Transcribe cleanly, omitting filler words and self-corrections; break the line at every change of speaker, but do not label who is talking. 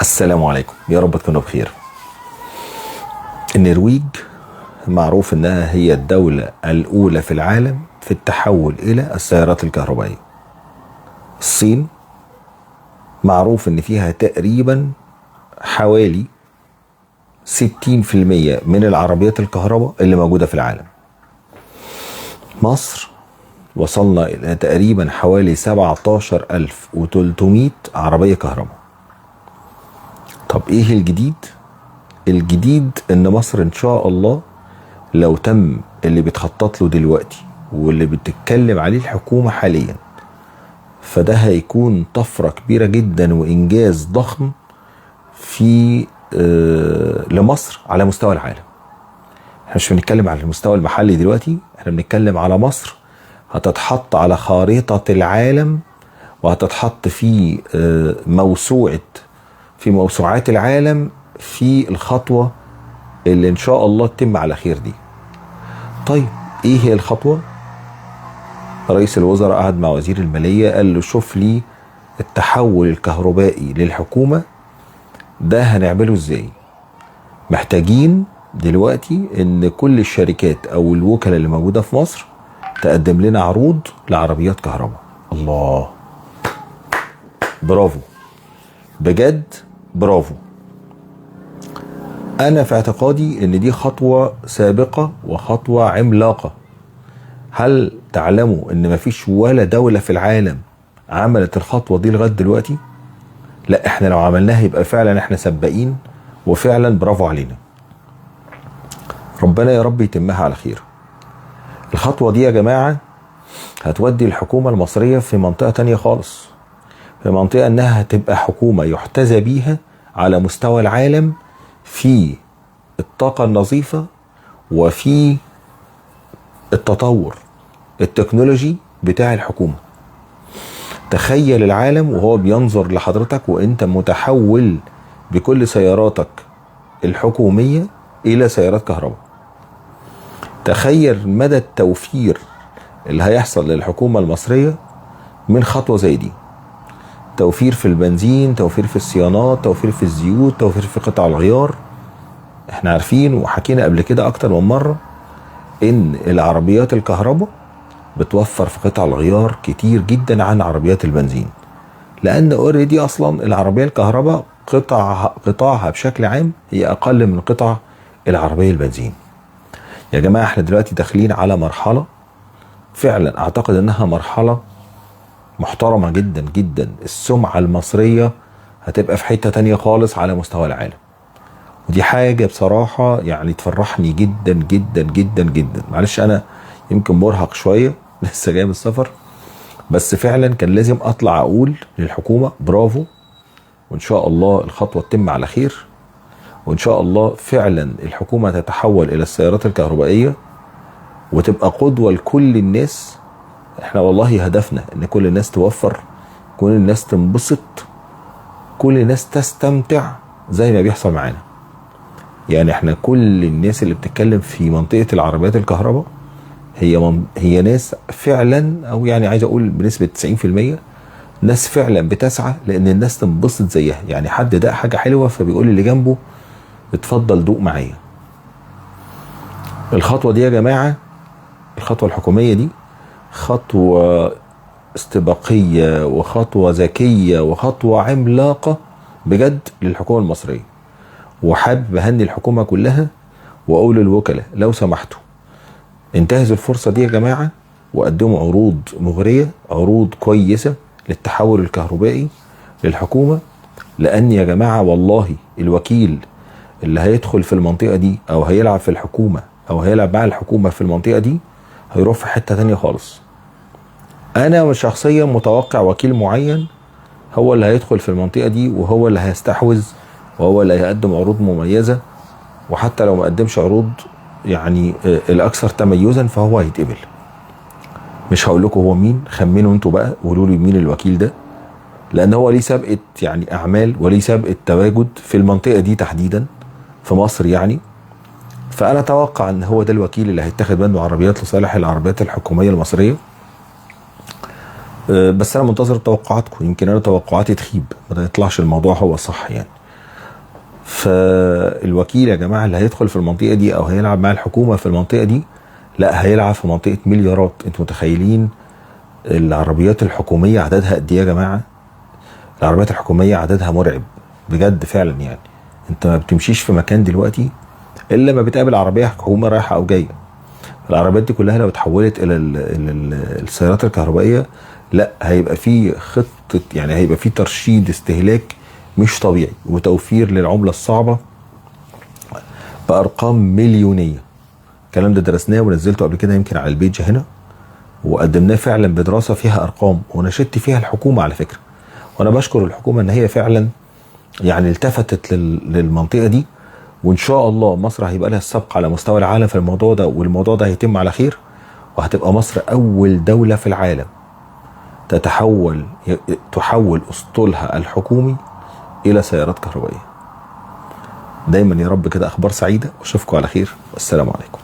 السلام عليكم، يا رب تكونوا بخير. النرويج معروف انها هي الدولة الاولى في العالم في التحول الى السيارات الكهربائية. الصين معروف ان فيها تقريبا حوالي 60% من العربيات الكهرباء اللي موجودة في العالم. مصر وصلنا الى تقريبا حوالي 17300 عربية كهرباء. طب ايه الجديد؟ الجديد ان مصر ان شاء الله لو تم اللي بتخطط له دلوقتي واللي بتتكلم عليه الحكومة حاليا، فده هيكون طفرة كبيرة جدا وانجاز ضخم في لمصر على مستوى العالم. احنا مش بنتكلم على المستوى المحلي دلوقتي، احنا بنتكلم على مصر هتتحط على خريطة العالم وهتتحط في موسوعة، في موسوعات العالم في الخطوة اللي ان شاء الله تتم على خير دي. طيب ايه هي الخطوة؟ رئيس الوزراء قعد مع وزير المالية قال له شوف لي التحول الكهربائي للحكومة ده هنعمله ازاي. محتاجين دلوقتي ان كل الشركات او الوكلاء اللي موجودة في مصر تقدم لنا عروض لعربيات كهرباء. الله، برافو بجد، برافو. انا في اعتقادي ان دي خطوة سابقة وخطوة عملاقة. هل تعلموا ان مفيش ولا دولة في العالم عملت الخطوة دي لغاية دلوقتي؟ لا، احنا لو عملناها يبقى فعلا احنا سباقين، وفعلا برافو علينا. ربنا يا رب يتمها على خير. الخطوة دي يا جماعة هتودي الحكومة المصرية في منطقة تانية خالص، في منطقة انها هتبقى حكومة يحتذى بيها على مستوى العالم في الطاقة النظيفة وفي التطور التكنولوجي بتاع الحكومة. تخيل العالم وهو بينظر لحضرتك وانت متحول بكل سياراتك الحكومية الى سيارات كهرباء. تخيل مدى التوفير اللي هيحصل للحكومة المصرية من خطوة زي دي. توفير في البنزين، توفير في الصيانات، توفير في الزيوت، توفير في قطع الغيار. احنا عارفين وحكينا قبل كده اكتر من مرة ان العربيات الكهرباء بتوفر في قطع الغيار كتير جدا عن عربيات البنزين، لان already اصلا العربية الكهرباء قطعها بشكل عام هي اقل من قطع العربية البنزين. يا جماعة احنا دلوقتي داخلين على مرحلة فعلا اعتقد انها مرحلة محترمة جدا جدا. السمعة المصرية هتبقى في حتة تانية خالص على مستوى العالم، ودي حاجة بصراحة يعني تفرحني جدا جدا جدا جدا. معلش انا يمكن مرهق شوية لسه جاي من السفر، بس فعلا كان لازم اطلع اقول للحكومة برافو، وان شاء الله الخطوة تتم على خير، وان شاء الله فعلا الحكومة تتحول الى السيارات الكهربائية وتبقى قدوة لكل الناس. احنا والله هدفنا ان كل الناس توفر، كل الناس تنبسط، كل الناس تستمتع زي ما بيحصل معانا. يعني احنا كل الناس اللي بتتكلم في منطقة العربيات الكهرباء هي ناس فعلا، او يعني عايز اقول بنسبة 90% ناس فعلا بتسعى لان الناس تنبسط زيها. يعني حد داق حاجة حلوة فبيقول اللي جنبه اتفضل دوق معايا. الخطوة دي يا جماعة، الخطوة الحكومية دي خطوة استباقية وخطوة ذكية وخطوة عملاقة بجد للحكومة المصرية. وحابب أهني الحكومة كلها وأقول للوكلاء لو سمحتوا انتهزوا الفرصة دي يا جماعة وقدموا عروض مغرية، عروض كويسة للتحول الكهربائي للحكومة. لأن يا جماعة والله الوكيل اللي هيدخل في المنطقة دي أو هيلعب في الحكومة أو هيلعب مع الحكومة في المنطقة دي هيروح في حتة تانية خالص. أنا شخصيا متوقع وكيل معين هو اللي هيدخل في المنطقة دي، وهو اللي هيستحوذ، وهو اللي هيقدم عروض مميزة، وحتى لو ما قدمش عروض يعني الأكثر تميزا فهو هيتقبل. مش هقول لكم هو مين، خمنوا انتوا بقى قولوا لي مين الوكيل ده، لأن هو ليه سابقة يعني أعمال وليه سابقة تواجد في المنطقة دي تحديدا في مصر يعني. فأنا أتوقع أن هو ده الوكيل اللي هيتاخد منه عربيات لصالح العربيات الحكومية المصرية. بس أنا منتظر توقعاتكم، يمكن أنا توقعاتي تخيب ما يطلعش الموضوع هو صح يعني. فالوكيل يا جماعة اللي هيدخل في المنطقة دي او هيلعب مع الحكومة في المنطقة دي، لا هيلعب في منطقة مليارات. انتوا متخيلين العربيات الحكومية عددها قد ايه يا جماعة؟ العربيات الحكومية عددها مرعب بجد فعلا. يعني انت ما بتمشيش في مكان دلوقتي الا ما بتقابل عربية حكومة رايحة او جاية. العربيات دي كلها لو اتحولت الى السيارات الكهربائية، لا هيبقى في خطه، يعني هيبقى في ترشيد استهلاك مش طبيعي وتوفير للعملة الصعبة بارقام مليونيه. الكلام ده درسناه ونزلته قبل كده يمكن على البيج هنا، وقدمناه فعلا بدراسة فيها ارقام، ونشدت فيها الحكومة على فكرة. وانا بشكر الحكومة ان هي فعلا يعني التفتت للمنطقة دي، وان شاء الله مصر هيبقى لها السبق على مستوى العالم في الموضوع ده، والموضوع ده هيتم على خير، وهتبقى مصر اول دولة في العالم تحول اسطولها الحكومي الى سيارات كهربائية. دايما يا رب كده اخبار سعيدة، واشوفكم على خير، والسلام عليكم.